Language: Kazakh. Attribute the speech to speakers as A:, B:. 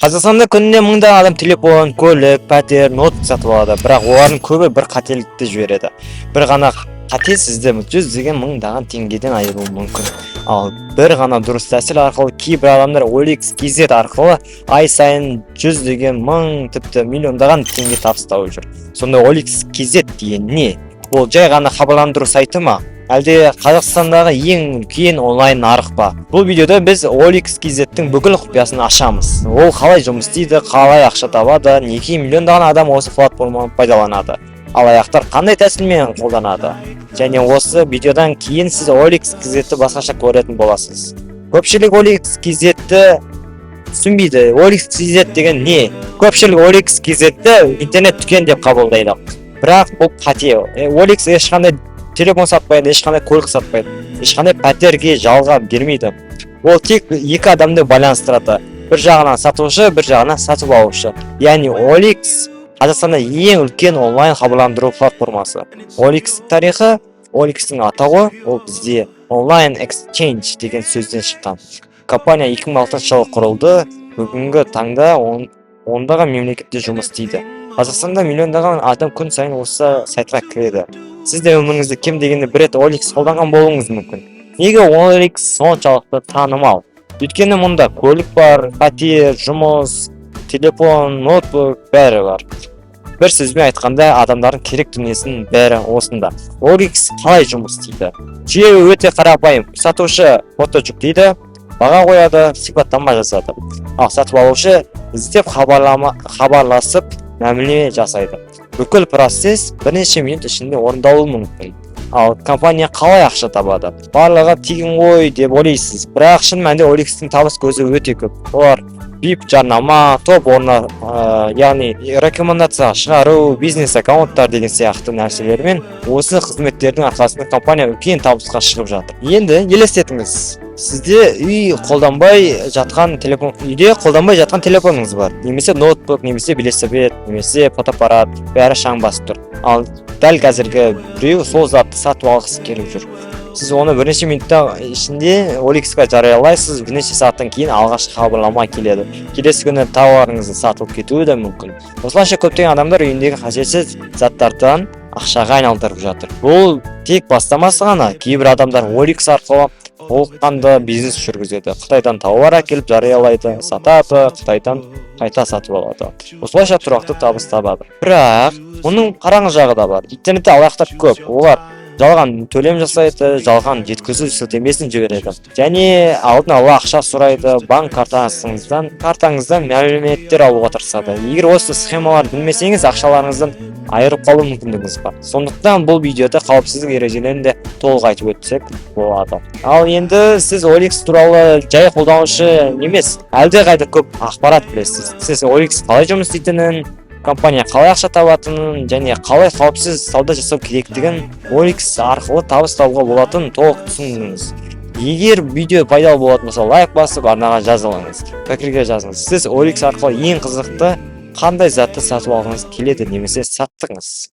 A: Қазақстанда күніне мыңдаған адам телефон, көлік, пәтер, ноутбук сатып алады. Бірақ олардың көбі бір қателікті жібереді. Бір ғана қате сізді жүздеген мыңдаған теңгеден айыруы мүмкін. Ал бір ғана дұрыс тәсіл арқылы кейбір адамдар OLX KZ арқылы ай сайын жүздеген мың, тіпті миллиондаған теңге табыс тауып жүр. Сонда OLX KZ деген не? Ол жай ғана хабарландыру сайты ма? Әлде Қазақстандағы ең үлкен онлайн нарық па? Бұл видеода біз OLX KZ-тің бүкіл құпиясын ашамыз. Ол қалай жұмыс істейді, қалай ақша табады, неге миллиондаған адам осы платформаны пайдаланады, алаяқтар қандай тәсілмен қолданады. Және осы видеодан кейін сіз OLX KZ-ті басқаша көретін боласыз. Көпшілік OLX KZ-ті түсінбейді. OLX KZ деген не? Көпшілік OLX KZ-ті интернет дүкен деп қабылдайды. Бірақ бұл қате. OLX ешқандай телефон сатпайды, ешқандай көлік сатпайды, ешқандай пәтерге жалға бермейді. Ол тек екі адамды байланыстырады: бір жағынан сатушы, бір жағынан сатып алушы. Яғни OLX Қазақстанда ең үлкен онлайн хабарландыру платформасы. OLX тарихы. OLX-тің атауы, ол бізде онлайн exchange деген сөзден шыққан. Компания 2006 жылы құрылды. Бүгінгі таңда ондаған мемлекетте жұмыс істейді. Қазақстанда миллиондаған адам күн сайын осы сайтқа кіреді. Сіз де өміріңізде кем дегенде бір рет OLX қолданған болуыңыз мүмкін. Неге OLX соншалықты танымал? Өйткені мұнда көлік бар, пәтер, жұмыс, телефон, ноутбук, бәрі бар. Бір сөзбен айтқанда, адамдардың керек дүниесінің бәрі осында. OLX қалай жұмыс істейді? Жүйе өте қарапайым. Сатушы фото жүктейді, баға қояды, сипаттама жазады. Ал сатып алушы іздеп, хабарласып, мәміле жасайды. Бүкіл процесс бірнеше минут ішінде орындалуы мүмкін. Ал компания қалай ақша табады? Барлығы тегін ғой деп ойлайсыз, бірақ шын мәнінде OLX-тің табыс көзі өте көп. Олар VIP жарнама, топ орны, яғни рекомендация шығару, бизнес аккаунттар деген сияқты нәрселермен, осы қызметтердің арқасында компания үлкен табысқа шығып жатыр. Енді елестетіңіз: сізде үй қолданбай жатқан телефон, үйде қолданбай жатқан телефоныңыз бар, немесе ноутбук, немесе велосипед, немесе фотоаппарат, бәрі шаң басып тұр. Ал дәл қазіргі біреу сол затты сатып алғысы келіп жүр. Сіз оны бірнеше минутта ішінде OLX-қа жариялайсыз. Бірнеше сағаттан кейін алғашқы хабарлама келеді. Келесі күні тауарыңыздың сатылып кетуі де мүмкін. Осылайша көптеген адамдар үйіндегі қажетсіз заттардан ақшаға айналдырып жатыр. Бұл тек бастамасы ғана. Кейбір адамдар OLX арқылы толыққанды бизнес жүргізеді: Қытайдан тауар әкеліп жариялайды, сатады, Қытайдан қайта сатып алады. Осылайша тұрақты табыс табады. Бірақ мұның қараңғы жағы да бар. Интернетте алаяқтар көп. Олар жалған төлем жасайды, жалған жеткізу сілтемесін жібереді және алдын ала ақша сұрайды, банк картаңыздан мәліметтер алуға тырысады. Егер осы схемаларды білмесеңіз, ақшаларыңыздан айырып қалу мүмкіндігіңіз бар. Сондықтан бұл видеода қауіпсіздік ережелерін де толық айтып өтсек болады. Ал енді сіз OLX туралы жай қолданушы емес, әлдеқайда көп ақпарат білесіз. Сіз OLX қалай жұмыс істейтінін, компания қалай ақша табатынын және қалай қауіпсіз сауда жасау керектігін, OLX арқылы табыс табуға болатынын толық түсіндіңіз. Егер видео пайдалы болатын болса, лайк басып, арнаға жазылыңыз, пікірге жазыңыз: сіз OLX арқылы ең қызықты қандай затты сатып алғыңыз келеді немесе саттыңыз?